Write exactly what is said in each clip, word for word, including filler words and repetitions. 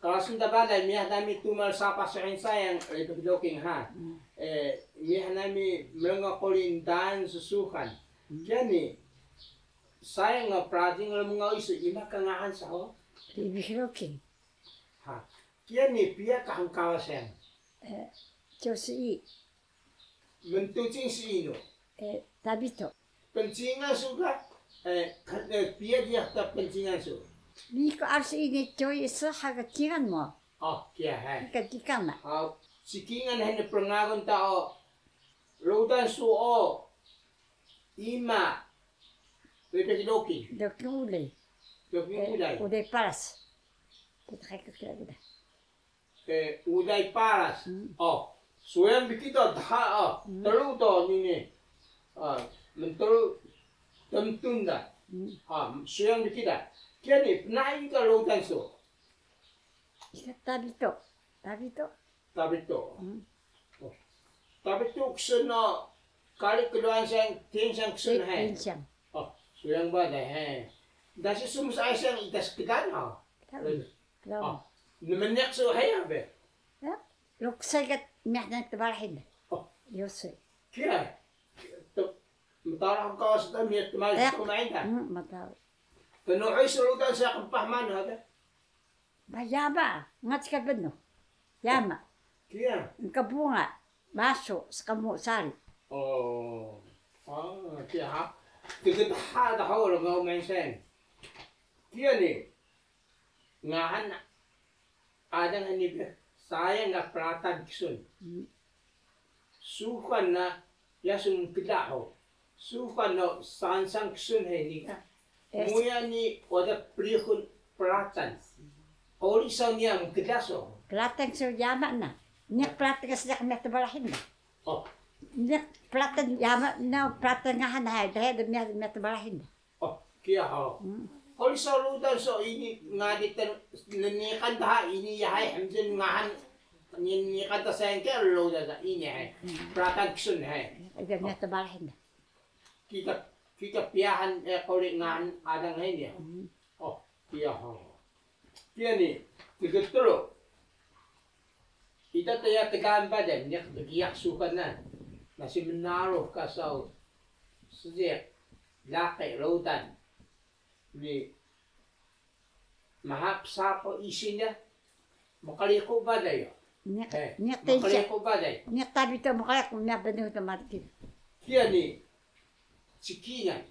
Kalasun ta balay, miyah nami tumal sapah suhing sayang, Lebihiloking ha. Mm. Eh, miyah nami mlnga quri ndaan ssuxan. Mm. Kiya ni, sayang nga prajing lmngaw isu, ima ka ngahan sa hug? Lebihiloking. Ha. Kiya ni, piya ka hngkawas sayang? Eh, Cosii. Mntucing su inu? Eh, Tabito. Pncingan su ka, eh, ka, eh, piya diya ka pncingan su? Niku aru su ini coy su ha ka kingan mu. Oh, kiya, hai. Ka kingan na. Aw, si kingan hini prngagun ta o. Rudan su o. Ima. Lebihiloking. Doki ulay. Doki ulay. Eh, Uday Paras. Kita kai ka kira kita. Eh, Uday Paras. Mm. Oh, suyang bi kida dha, oh, mm, tru do nini. Ah, mntru tmtun da. Mm. Ah, suyang bi kida. Kiya ni, pnaah ka rudan su? Ika Tabito. Tabito. Tabito. Mm. Oh. Tabito ksun o, kari kduan sayang, Tinsang ksun, eh, hai. Tinsang. Oh, suyang ba da, hai. Dasi sumsa sayang ida skdan, oh. Kdaun. Kdaun. Oh, nmniq su hiya bi? Ya, ruksay ka miyah na tbarahin da. Oh. Yosay. Kiya. Mtara ka su da miyah tmain, ya, tmain da. Hmm, mtara. Knuhi su rudan sa qmpah manu ha da? Ba yama, ngac ka bnu. Yama. Kiya. Nka bunga, masu, skmu, sari. Oh. Ah, kiya ha. Tgdha da hug rngaw menseng. Kiya ni. Ngahan alang hini bi, sayang nga pratan ksun. Hmm. Sufan na, ya sun mkla hug. Sufan no sansang ksun hini ka. Yes. Muya ni wada prihun pratan. Quri saw niya mkla su. Pratan ksun yama na. Niq pratan ka sediq miyah tbarahin da. Oh. Niq pratan yama na, pratan ngahan hay, dheya da miyah, miyah tbarahin da. Oh, kiya hug. Hmm. Quri saw rudan su ini ngadi ten, nniqan ta ha ini ya hay, hmjin ngahan, nniqan ta sayang kiya rudan sa ini hay. Hmm. Pratan ksun hay. Ida miyah tbarahin da. Kika, kika piyahan, eh, quri ngahan alang hini ya. Hmm. Oh, kiya hug. Kiya ni, tgtru. Ida ta iya tgaan badan, niq dgiyaq suxan na. Nasi mnarux ka saw sediq, laqi, rudan. Ni, maha psapah isin da. Mqriqu balay o. Niq, eh, niq Tinsang. Mqriqu balay. Niq Tabito mqriqu, niq bnu tmari ki. Kiya ni, cikinan.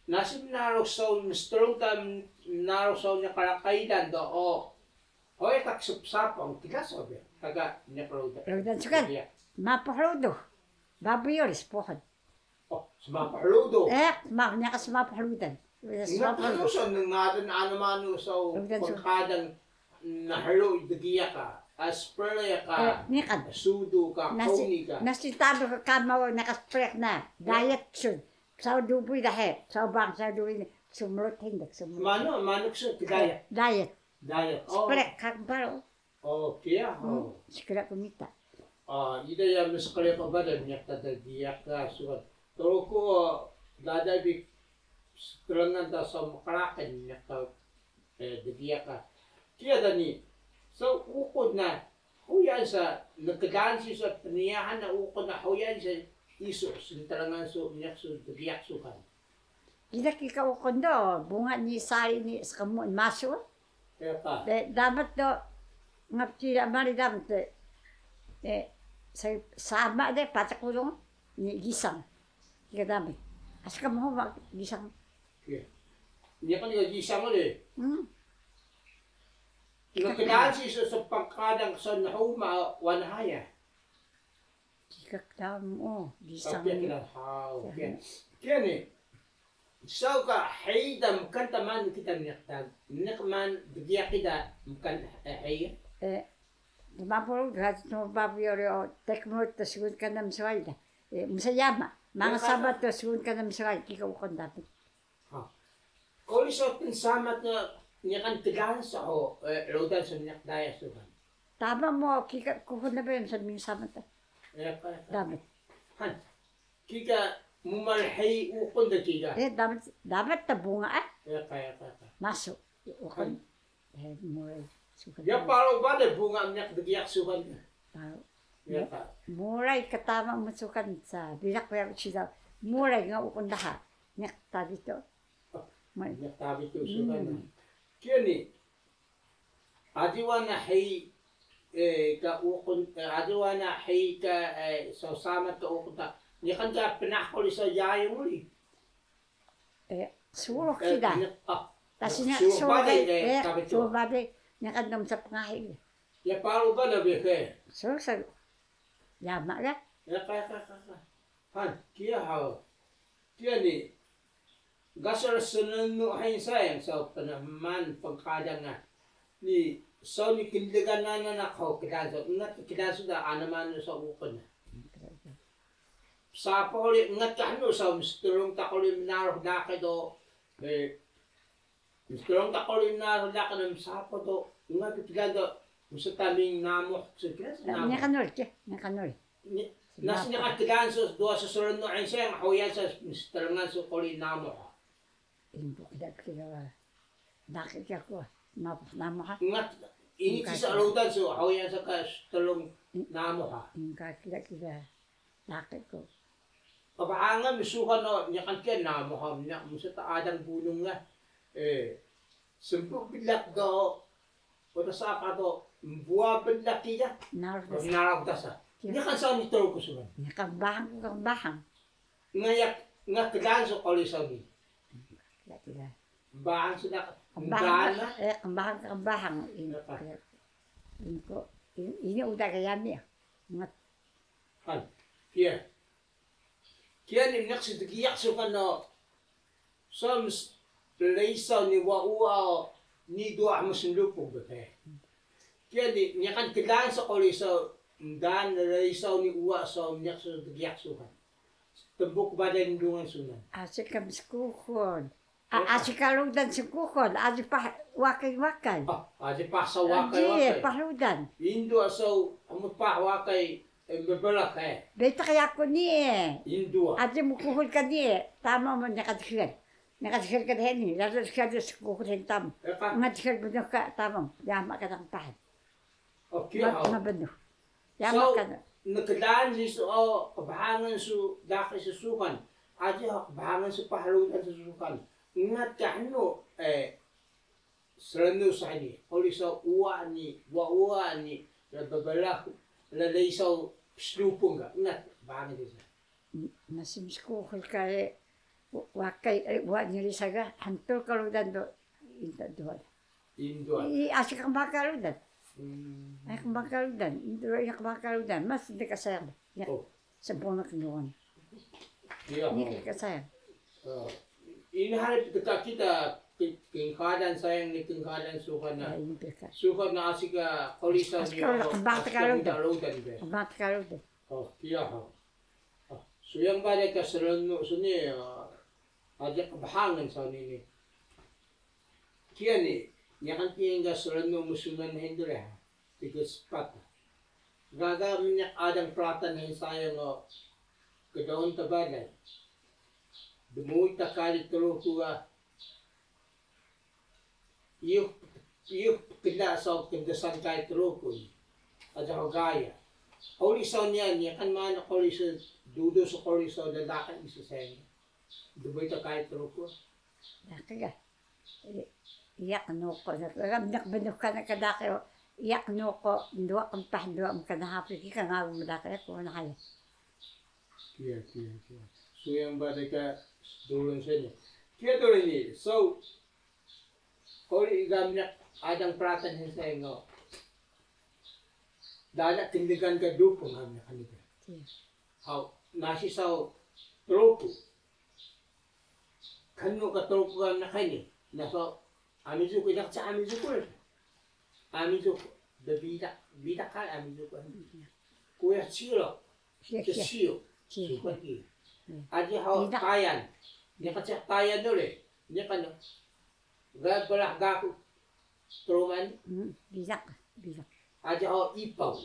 Nasi mnarux saw, mstrung ta mnarux saw niq rqayilan do o. Hoy ka kspsapah, kida saw bi. Kaga niq rudan. Rudan su kan. Iya. Mapuh rudux. Babuy uri spuhun. Oh, smapuh rudux. Eh, ma-, niq smapuh rudan. Smapuh rudux. Ngadan anu manu saw pnqadan nhlu dgiyaq ka, ah, spriq ka, eh, niqan. Sudu ka, nasi, qhuni ka. Nasi talu ka kama o niq spriq na, diet sun. Saw dubuy da he, saw bang, saw dubuy ni, sumrut hini da, sumrut. Manu, manu ksun, kdayat. Diet. Diet. Oh. Spriq ka baro. Oh, kiya. Hmm, oh. Skla ku mita. Ah, ida ya mskla ku baro, niq ta dgiyaq ka suxan. Truku, dada bi strengan ta saw mqraqil, niq ta, eh, dgiyaq ka. Kiya da ni, saw uqun na, huyan sa, nkdaan si saw pnyahan na uqun na huyan sa isu, sntrengan su, niq su, dgiyaq suxan. Ida kika uqun do, bunga ni sari ni skmu masu. Eka. De, damat do, ngap cida mari damat de. De, sa-, sama de, pacak udung, ni gisang. Kika damat. Aska mhuma gisang. Iya. Niqan ka gisang de. Hmm. Nkdaan si saw, saw pnqadan saw nhuma wan haya. Kika kdaan mu, gisang. Oke, ni. Kdaan, ha, oke. Kiya ni, saw ka hiyi da mkan ta manu kida mniq ta, mniq manu dgiyaq kida mkan, eh, hiyi? Eh, tmapuh, ga tmapuh yori o, tekmut ta sgun kana mswai da. Eh, msa yama, mangal samat ta sgun kana mswai, kika uqun da. Ha. Quri saw pnsamat na niqan kdaan saw, eh, rudan saw niq daya suxan. Tama mu kika kuxul na ba msa mnsamat ta. Eka, eka. Damat. Han. Kika mumal hiyi uqun da kika. Eh, damat, damat ta bunga, eh. Eka, eka, eka. Masu. Uqun. Han. Eh, mumal. Suxan. Ya paru bale bunga mniq dgiyaq suxan ka. Paru. Ya ka. Mulay ka tama msuxan sa, bilaq ya uci da. Mulay nga uqun daha. Mniq tabi to. Mniq tabi to suxan. Kiya ni. Aji wana hiyi ka uqun, aji wana hiyi ka saw samat ka uqun ta. Niqan ka pnaah quri saw yayung uri. Surux kida. Tasi niq surux bale, surux bale niqan dum sa pngahi. Ya paru bale bi ke. Surux sa. Yama ga. Ya ka ka ka ka. Han, kiya haw. Kiya ni. Gasar snenu hayi sayang saw pnhman pnqalang na. Ni saw ni kndegan nana na qho kdaan saw. Ungat kdaan saw da ana manu saw uqun na. Psapah uri ungat ka hnu saw mstrung ta quri mnarux laqi do. Mstrung ta quri mnarux laqi na msapah do. Ungat kdaan do. Mstaming namuh. Niqan uri ke, niqan uri. Nasi niqan kdaan saw duwa saw srnu hayi sayang huyan saw mstrungan saw quri namuh. Indu kida kida. Daqi kiya ku, napuh namuh ha. Ungat, ini cisa rudan saw huyan saw ka strung namuh ha. Ingka kida kida. Daqi ku. Qbhangan msuxan o niqan kiya namuh ha, mniq msa ta alang bunung ga. Smbu blaq ga o. Wada sapah do mbuwa blaq kiya. Naraw dasa. Naraw dasa. Niqan saw ni Truku suxan. Niqan qbhang, qbhang. Nga ya, nga kdaan saw quri saw ni. Qbhang saw na. Qbhang, qbhang, qbhang. Ini uda ka yami ya. Ngat. Han. Kiya. Kiya ni mniq sdgiyaq suxan o. Saw msleesaw ni wa uwa o ni duwa mslupung bte. Kiya ni niqan kdaan saw quri saw ndaan leesaw ni uwa saw mniq sdgiyaq suxan. Tmbuk baday ndungan sunan. Asi ka mskuxul. Asi ka rudan skuxul, aji paah wakay wakay. Aji paah saw wakay wakay. Paah rudan. Indu saw mpah wakay mblaq e. Betaq yaku nii. Indu. Aji mkuxul ka nii, tama mu niqan dxgal. Niqan dxgal ka dheeni, lala dxgal skuxul hini tama. Nga dxgal bnux ka tama, yama ka daqpahan. Mabnux. Yama ka. Nklaan si su o qbhangan su daqi su suxan. Aji o qbhangan su paah rudan su suxan. Ungat ka hnu, srnu sa ni, quri saw uwa ni, wa uwa ni, la bblaq, la leesaw pslupung ga, ungat qbhangan si sa. Nasi mskuxul ka e, wakay, uwa ni risa ga, hantul ka rudan do, inta duwa. Indu. Asi ka qbhang ka rudan. Asi ka qbhang ka rudan. Indu, iya qbhang ka rudan. Mas deka sayang. Ya. Sempurna knduan. Iya. Ini ka sayang. Ini hari deka kita kngkalan sayang ni kngkalan suxan na. Suxan na asi ka quri saw ni. Asi ka qbhang ka rudan. Qbhang ka rudan. Oh, kiya ha. Suyang bale ka srnu suni, aji qbhangan saw nii. Kiya ni, niqan kiya ga srnu msunan hini duri ha, tiga sepat. Gaga mniq alang Pratan hini sayang o, kdaun ta balay. Dmuuy ta kari Truku ga, iyux, iyux pkla saw kndusan kari Truku ni. Aji o gaya. Quri saw niya, niqan manu quri saw, dudu saw quri saw, llaqi isu sayang. Dmuuy ta kari Truku. Laqi ga. Iya qnuqu, mniq bnux kana ka laqi o. Iya qnuqu, nduwa qmpah, nduwa mkana hapi, kika ngagu mlaqi ku na haya. Kiya, kiya, kiya. Suyang bale ka sdurun seni. Kiya duri ni, saw, quri ga mniq alang Pratan hini sayang o. Dada kndegan ka dupung ha mniq kani ka. Haw, nasi saw Truku. Kanu ka Truku ka naqih ni, na so Amizuku, ida ka Amizuku. Amizuku, bida, bida ka Amizuku. Kuya Ciro, Ciro. Sukan ki. Aji haw Tayan. Niqan Tayan duri. Niqan ga brah gaku. Truman. Bizak, bizak. Aji haw Ipaw.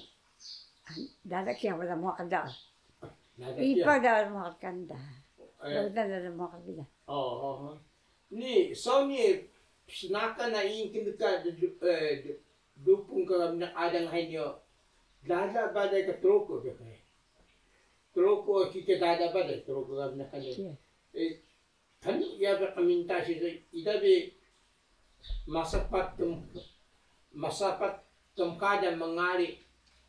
Dada kiya wada muwa kanda. Ipaw da wada muwa kanda. Dada dada muwa kanda. Ni saw ni psnakan na ingkin ka Dupung ka mniq alang hini o. Dada balay ka Truku bi ka. Truku o kika dada balay, Truku ka mniq hini. Iya. Eh, kan ya bi qmintas isu, ida bi mspat tem-, mspat tmqadan mngari.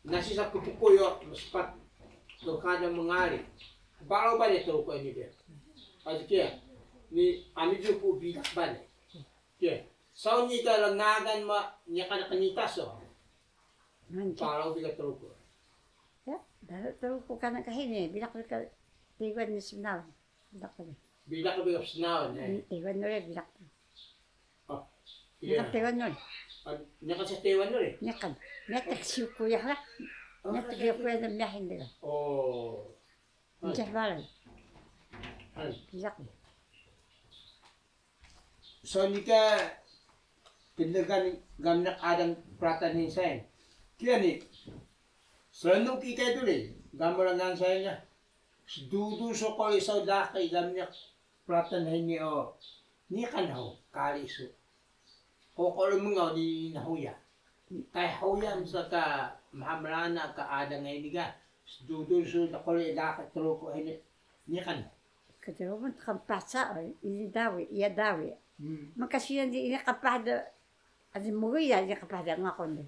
Nasi sa kpukuy o mspat tmqadan mngari. Baro balay Truku hini bi. Aji kiya. Ni ami Dupung bilaq balay. Kiya. Saw nii ka rngagan ma niqan qnitas o. Baro bi ka Truku. Ya, dada Truku kana ka hini, bilaq ka Taiwan ni snawan. Bilaq ka. Bilaq bi ka snawan, eh. Taiwan uri bilaq. Oh, iya. Niqan Taiwan uri. Ah, niqan sa Taiwan uri? Niqan. Niqan siku ya ha. Niqan siku ya myahin dega. Oh. Ncih balay. Han. Bilaq. Saw nii ka kngan ga mniq alang Pratan hini sayang. Kiya ni. Srngaw kika duri, ga mrngan sayang ya. Sdudu so quri saw laqi ga mniq Pratan hini o. Niqan hug kari su. Qo quri mngaw di nahuya. Kay huya msa ka mha mrana ka alang hini ga, sdudu su da quri laqi Truku hini. Niqan. Kdrobun tqmpah sa, ini Dawi, iya Dawi. Hmm. Mkasiyan di ini qmpah da, aji mgiyah ini qmpah da ngaqun di.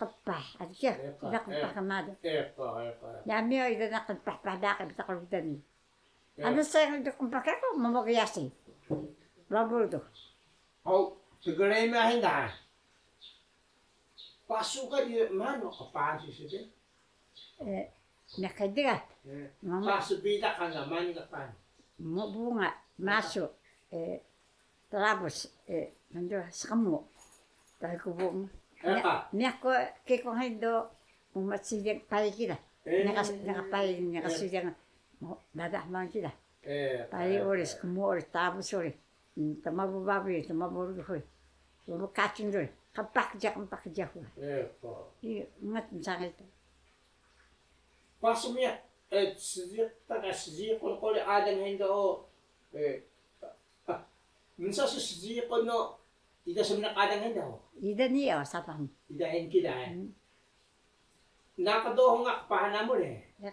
Qmpah, aji kiya, ida qmpah ka mada. Eqa, eqa. Yami o ida na qmpah pah daqi bitaq rudan ni. Ana sayang ida qmpah ka ko, mama ka Yasin. Babur do. Hau, tgrema hini da. Pasu ka di manu qpahan si sida? Eh, niqan dga. Eh, mama. Pasu bitaq ka na manu qpahan? Mo bunga, masu, eh, trabus, eh, manu sqmu. Tahi ku bunga. Eh, niqan ko kiko hini do, bunga sidang pai kida. Eh. Niqan, niqan pai, niqan sidang. Mo, dada manu kida. Eh, pai uri, sqmu uri, trabus uri. Hmm, tmabu babuy, tmabu ruhuy. Tmabu kacing duri. Qmpah kjiyax, qmpah kjiyax huwa. Iya, ungat msangay ta. Pasu miya, eh, sjiq, ta ka sjiqun quri alang hini da o. Eh, ah, msa su sjiqun o, ida su mniq alang hini da o. Ida ni o, sapah. Ida hini kida, eh. Hmm. Naq dohong qpahan namu de. Ya.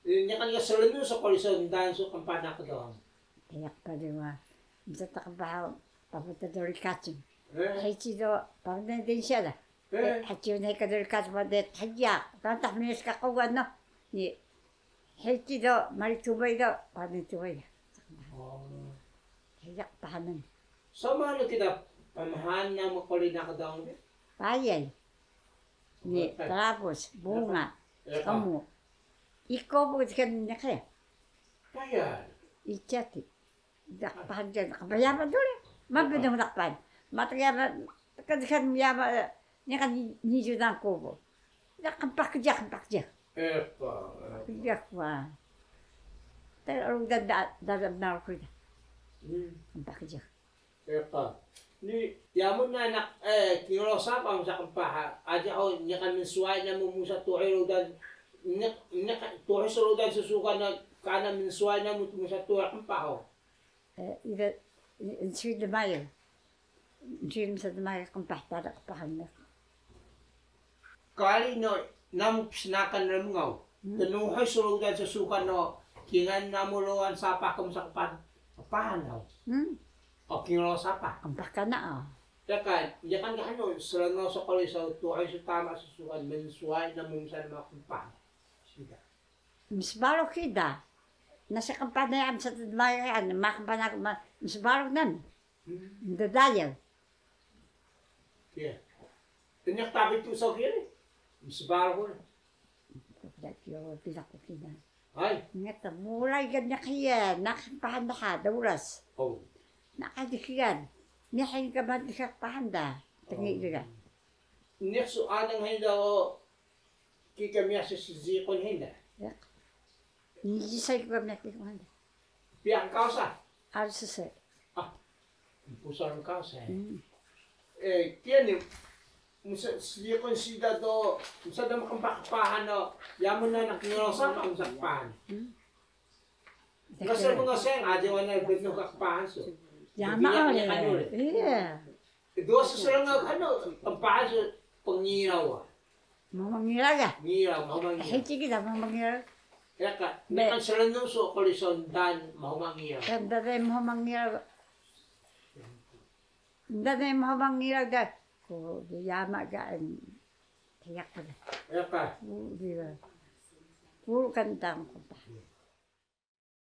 Niqan ka srngaw so quri saw ndaan su qmpah naq dohong. Iya, pariwa. Msa ta qmpah pabu ta duri kacing. Eh. Hici do, pabu ta densya da. Eh. Hici do ka duri kacing, pabu ta hiya. Tantah minis ka quwan no. Ni. Hici do, mari tubay do, pabu ta tubay da. Oh. Hiya qpahan. Sama no kida pemahan namu quri naq dohong de? Payay. Ni, trabus, bunga, sqmu. Iko bu dkan niqan. Payay. Icati. Da qpahan da, qpahan yama duri. Ma bnung da qpahan. Ma tga yama, tga dkan yama, niqan niju dang kubu. Da qmpah kjiyax, qmpah kjiyax. Eqa. Kjiyax wa. Tga rudan da, da, da, da, rudan. Hmm. Qmpah kjiyax. Eqa. Ni, yamu nanaq, eh, kingal sapah msa qmpah, aji o niqan mnswayi namu musa tuhuy rudan, niq-, niq-, tuhuy su rudan susukan na, kana mnswayi namu musa tuhuy qmpah o. Eh, ida, nsil dmayo. Nsil msa dmayo qmpah, tada qpahan na. Kari no namu psnakan rmngaw. Hmm. Tnuhuy su rudan susukan o, kingal namu rudan sapah ka msa qpahan, qpahan o. Hmm. O kingal sapah. Qmpah kana o. Daka, niqan ka hnu, srngaw so quri saw tuhuy su tama susukan, mnswayi namu msa dmayo qmpah. Sida. Msbalux kida. Nasi qmpah na ya msa dmayo ya, ma qmpah na, ma, msbalux nami. Hmm. Ndadayaw. Kiya. Tniq tabi tu saw kiya ni. Msbalux. Pda kiya, pila ku kina. Hay. Ngata mulay ga niq hiya, naq pahan daha, dawras. Oh. Naq hadi kiya. Niqan ka ma diha pahan da. Tngi diga. Niq su alang hini da o, kika miyah su sjiqun hini da. Ya. Niji sai ka miyah kika hini da. Piya ka usa? Aru sese. Ah. Pusan ka saya. Hmm. Eh, kiya ni, msa sliqun siida do, msa da mqmpah qpahan o, yamu nanaq kingal sapah msa qpahan. Hmm. Ngaseng, ngaseng aji wana bnu ka qpahan su. Yama o le. Iya. Duwa su srngaw hnu, qmpah su pngiraw wa. Mhuma ngiraw ga? Ngiraw, mhuma ngiraw. Heci kida mhuma ngiraw. Yaka, niqan srngaw su quri so ndaan mhuma ngiraw. Ndaan mhuma ngiraw. Ndaan mhuma ngiraw da. Ko yama ga, em, kiya ka da. Yaka. Ko diwa. Ko kan tang ko pa.